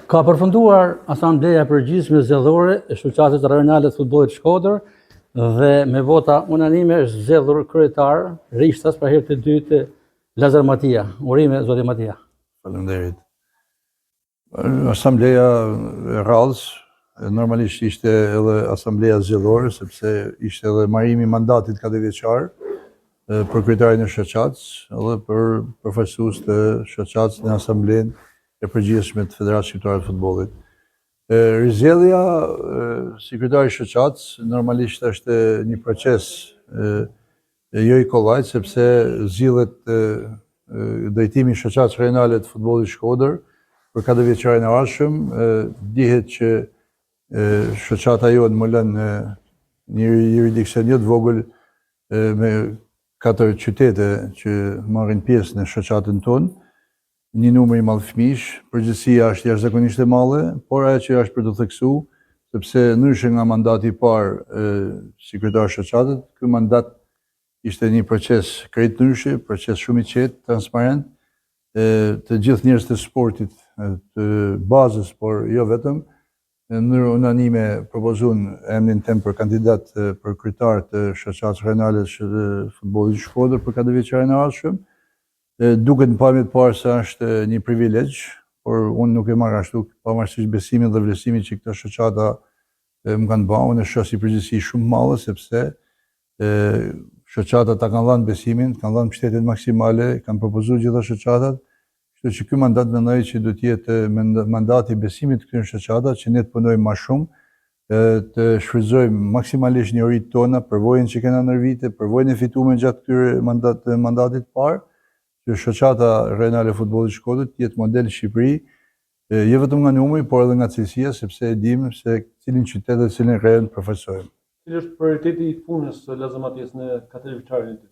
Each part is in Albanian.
Ka përfunduar Asambleja e Përgjithshme Zgjedhore e Shoqatës Rajonale të Futbollit Shkodër dhe me vota unanime është zgjedhur kryetar rishtas për herë të dytë Lazër Matia. Urime zoti Matia. Faleminderit. Asambleja e radhës normalisht ishte edhe asambleja zgjedhore sepse ishte edhe marrimi i mandatit katërvjeçar për kryetarin e shoqatës edhe për përfaqësues të shoqatës në asamblenë e përgjithshme të Federatës Shqiptare të Futbollit. Rizgjedhja si kryetar i shoqatës normalisht është një proces jo i kollajt sepse zgjidhet drejtimi i shoqatës rajonale të futbollit Shkodër për katërvjeçarin e ardhshëm, dihet që shoqata jonë mbulon një juridiksion jo të vogël me katër qytete që marrin pjesë në shoqatën tonë, një numër i madh fëmijësh, përgjegjësia është jashtëzakonisht e madhe, por ajo që është për t'u theksu, sepse ndryshe nga mandati i parë si kryetar i shoqatës, ky mandat ishte një proces krejt ndryshe, proces shumë i qetë, transparent, të gjithë njerëzit e sportit, të bazës, por jo vetëm, në mënyrë unanime propozun emrin tem për kandidat për kryetar të Shoqatës Rajonale të Futbollit në Shkodër për katërvjeçarin e ardhshëm. Duket në pamje të parë se është një privilegj, por unë nuk e marr ashtu, pavarësisht besimit dhe vlerësimit që këto shoqata më kanë ba, unë e shoh si përgjegjësi shumë të madhe, sepse shoqatat ta kanë dhënë besimin, kanë dhënë mbështetjen maksimale, kanë propozuar gjitha shoqatat, kështu që ky mandat mendoj që do të jetë mandati i besimit të këtyre shoqatave që ne të punojmë më shumë, të shfrytëzojmë maksimalisht njohuritë tona, përvojën që kena ndër vite, përvojën e fituar gjatë këtyre mandat, mandatit të parë, që shoqata rajonale e futbollit Shkodër të jetë model në Shqipëri, jo vetëm nga numri, por edhe nga cilësia, sepse e dimë se cilin qytet dhe cilin rajon përfaqësojmë. Cili është prioriteti i punës së Lazër Matias në katërvjeçarin e dytë?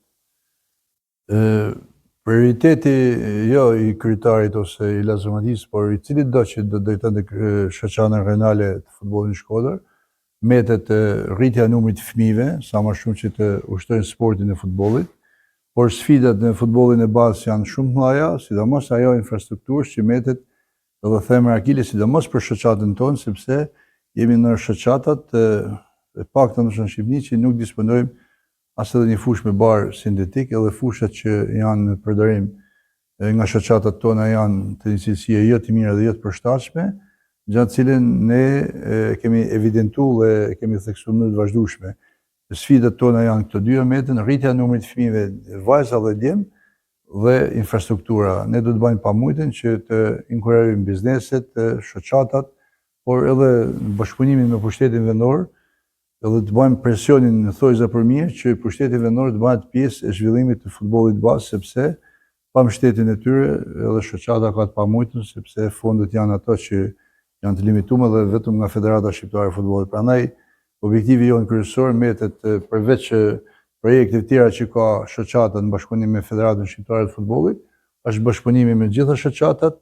Prioriteti jo i kryetarit ose i Lazër Matisë, por i cilitdo që do të drejtonte shoqatën rajonale të futbollit në Shkodër, mbetet rritja e numrit të fëmijëve, sa më shumë që të ushtrojnë sportin e futbollit, por sfidat në futbollin e bazës janë shumë të mëdha, sidomos ajo infrastrukturës që mbetet edhe themër Akili, sidomos për shoqatën tonë, sepse jemi ndër shoqatat e pakta në Shqipëri që nuk disponojmë as edhe një fushë me bar sintetik, edhe fushat që janë në përdorim nga shoqatat tona janë të një cilësie jo të mirë dhe jo të përshtatshme, gjë të cilën ne e kemi evidentu dhe e kemi theksu në mënyrë të vazhdueshme. Sfidat tona janë këto dyja mbeten, rritja e numrit të fëmijëve vajza dhe djem dhe infrastruktura. Ne do të bëjmë pamundurën që të inkurajojmë bizneset, shoqatat, por edhe në bashkëpunimin me pushtetin vendor, edhe të bëjmë presionin në thonjëza për mirë që pushteti vendor të bëhet pjesë e zhvillimit të futbollit bazë, sepse pa mbështetjen e tyre edhe shoqata ka të pamundun, sepse fondet janë ato që janë të limituara dhe vetëm nga Federata Shqiptare e Futbollit. Prandaj objektivi jonë kryesor mbetet përveç projekteve tjera që ka shoqata në bashkëpunim me Federatën Shqiptare të Futbollit, është bashkëpunimi me gjitha shoqatat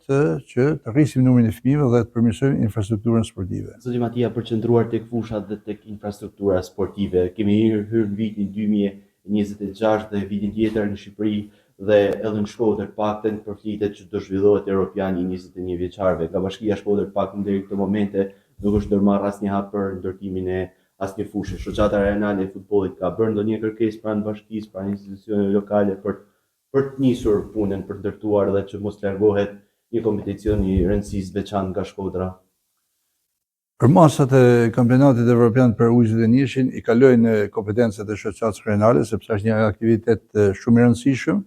që të rrisim numrin e fëmijëve dhe të përmirësojmë infrastrukturën sportive. Zoti Matia, përqendruar tek fushat dhe tek infrastruktura sportive, kemi hyrë në vitin 2026 dhe vitin tjetër në Shqipëri dhe edhe në Shkodër të paktën përflitet që do zhvillohet Europiani i 21 vjeçarëve. Nga Bashkia Shkodër të paktën deri këto momente nuk është ndërmarrë asnjë hap për ndërtimin e asnjë fushe. Shoqata Rajonale e Futbollit ka bërë ndonjë kërkesë pranë bashkisë, pranë institucioneve lokale për për të nisur punën për të ndërtuar dhe që mos largohet një kompeticion i rëndësisë veçantë nga Shkodra. Përmasat e Kampionatit Evropian për U21-shin i kalojnë kompetencat e shoqatës rajonale, sepse është një aktivitet shumë i rëndësishëm.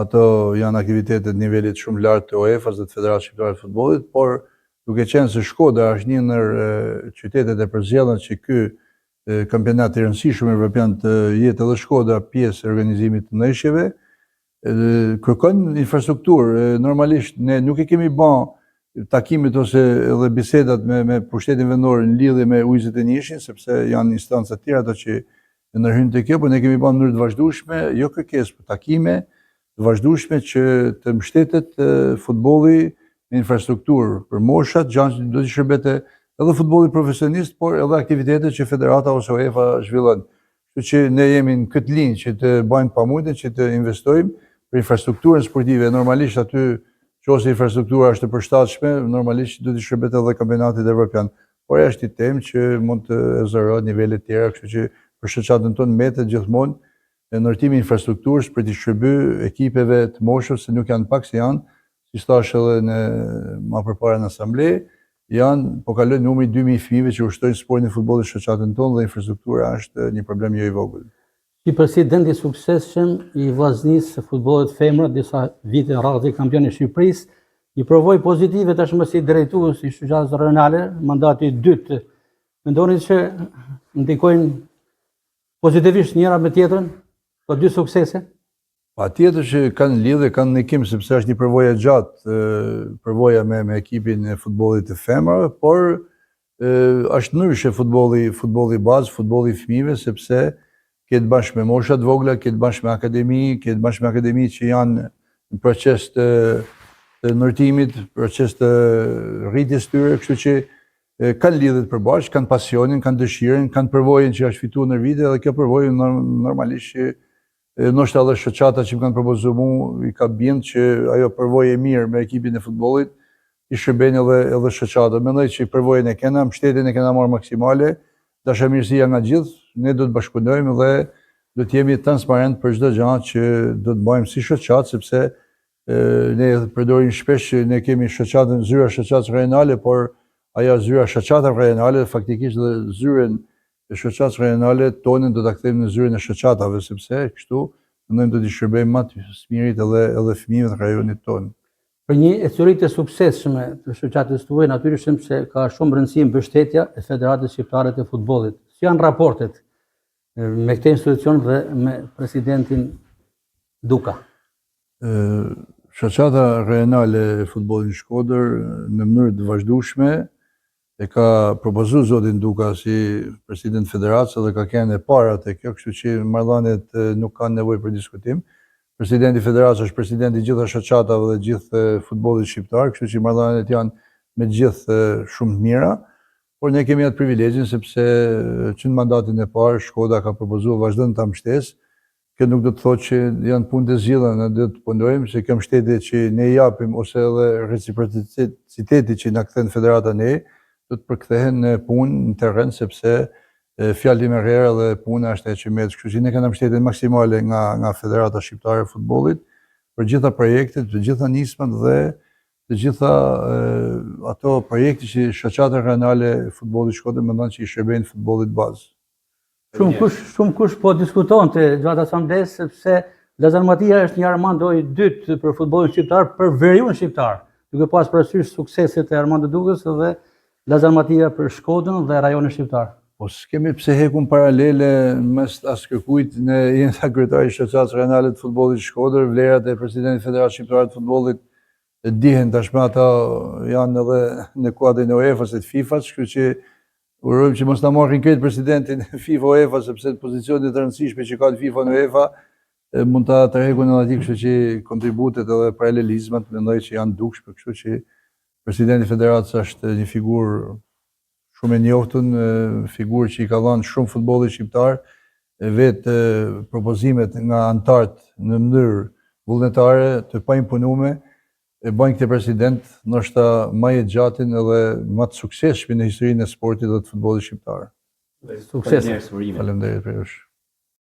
Ato janë aktivitete të nivelit shumë lartë të UEFA-s dhe të Federatës Shqiptare të Futbollit, por duke qenë se Shkodra është një ndër qytetet e përzgjedhura që ky kampionat i rëndësishëm evropian të jetë edhe Shkodra pjesë e organizimit të ndeshjeve, kërkon infrastrukturë. Normalisht ne nuk e kemi ba takimet ose edhe bisedat me, me pushtetin vendor në lidhje me U21-shin, sepse janë instanca të tjera ato që ndërhyjnë te kjo, por ne kemi ba në mënyrë të vazhdueshme, jo kërkesë, por takime të vazhdueshme që të mbështetet futbolli me infrastrukturë për moshat, gjë që do t'i shërbente edhe futbolli profesionist, por edhe aktivitetet që federata ose UEFA zhvillon. Kështu që ne jemi në këtë linjë që të bëjmë pamundën që të investojmë për infrastrukturën sportive. Normalisht aty Qoftë se infrastruktura është e përshtatshme, normalisht do t'i shërbet edhe kampionatit evropian. Por ajo është një temë që mund të ezaurohet nivele të tjera, kështu që për shoqatën tonë mbetet gjithmonë ndërtimi i infrastrukturës për t'i shërby ekipeve të moshës, se nuk janë pak se janë, siç thashë edhe në ma përpara në asamble, janë, po kalon numri 2000 fëmijëve që ushtrojnë sportin e futbollit në shoqatën tonë dhe infrastruktura është një problem jo i vogël. Si president i suksesshëm i Vllaznisë së futbollit femra disa vite radhazi kampion i Shqipërisë, një përvojë pozitive tashmë si drejtues i shoqatës rajonale, mandati i dytë. Mendoni se ndikojnë pozitivisht njëra me tjetrën, këto dy suksese? Patjetër që kanë lidhje, kanë ndikim, sepse është një përvojë e gjatë, përvoja me, me ekipin e futbollit të femrave, por është ndryshe futbolli, futbolli bazë, futbolli i fëmijëve, sepse ke të bësh me mosha të vogla, ke të bësh me akademi, ke të bësh me akademi që janë në proces të, të ndërtimit, proces të rritjes tyre, kështu që kanë lidhje të përbashkët, kanë pasionin, kanë dëshirën, kanë përvojën që është fituar në vite dhe kjo përvojë normalisht që Ndoshta edhe shoqata që më kanë propozuar mu i ka bind që ajo përvojë e mirë me ekipin e futbollit i shërben edhe edhe shoqata. Mendoj që përvojën e kena, mbështetjen e kena marrë maksimale, dashamirësia nga gjithë, ne do të bashkëpunojmë dhe do të jemi transparent për çdo gjë që do të bëjmë si shoqatë, sepse ne përdorim shpesh që ne kemi shoqatën zyra shoqatës rajonale, por ajo zyra shoqatave rajonale faktikisht dhe zyrën e shoqatës rajonale tonën do ta kthejmë në zyrën e shoqatave, sepse kështu mendojmë do t'i shërbejmë më së mirit edhe edhe fëmijëve të rajonit tonë. Për një ecuri të suksesshme të shoqatës tuaj, natyrisht se ka shumë rëndësi mbështetja e Federatës Shqiptare të Futbollit. Si janë raportet me këtë institucion dhe me presidentin Duka? Shoqata Rajonale e Futbollit në Shkodër në mënyrë të vazhdueshme e ka propozu zotin Duka si president federatës dhe ka qenë e para te kjo, kështu që marrëdhëniet nuk kanë nevojë për diskutim. Presidenti i federatës është presidenti i gjitha shoqatave dhe gjithë futbollit shqiptar, kështu që marrëdhëniet janë me gjithë shumë të mira. Por ne kemi atë privilegjin sepse që në mandatin e parë Shkodra ka propozuar vazhdon ta mbështesë Kjo nuk do të thotë që janë punë të zgjidhura, ne do të punojmë se kjo mbështetje që ne i japim ose edhe reciprociteti që na kthen federata ne, do të përkthehen në punë në terren sepse fjalët i merr era dhe puna është ajo që mbetet. Kështu që ne kena mbështetjen maksimale nga nga Federata Shqiptare e Futbollit për gjitha projektet, të gjitha nismat dhe të gjitha ato projekte që Shoqata Rajonale e Futbollit Shkodër mendon që i shërbejnë futbollit bazë. Shumë kush, shumë kush po diskutonte gjatë asamblesë sepse Lazar Matija është një Armando i dytë për futbollin shqiptar, për veriun shqiptar, duke pas parasysh sukseset e Armando Dukës dhe Lazar Matija për Shkodrën dhe rajonin shqiptar. Po s'kemi pse hekum paralele mes askërkujt, ne jemi tha kryetari i Shoqatës Rajonale të Futbollit Shkodër, vlerat e presidentit të Federatës Shqiptare të Futbollit dihen tashmë ata janë edhe në kuadrin e UEFA-s e të FIFA-s, kështu që urojmë që mos na marrin krejt presidentin FIFA UEFA sepse pozicionet e rëndësishme që ka në FIFA në UEFA mund ta tërhequn edhe atij, kështu që kontributet edhe paralelizmat mendoj që janë dukshme, kështu që presidenti i federatës është një figurë shumë e njohtun, figurë që i ka dhënë shumë futbollit shqiptar, vetë propozimet nga anëtarët në mënyrë vullnetare të paimponume, e bajnë këtë president ndoshta ma jetëgjatin edhe ma të suksesshmin në historinë e sportit dhe të futbollit shqiptar. Suksese. Faleminderit për jush.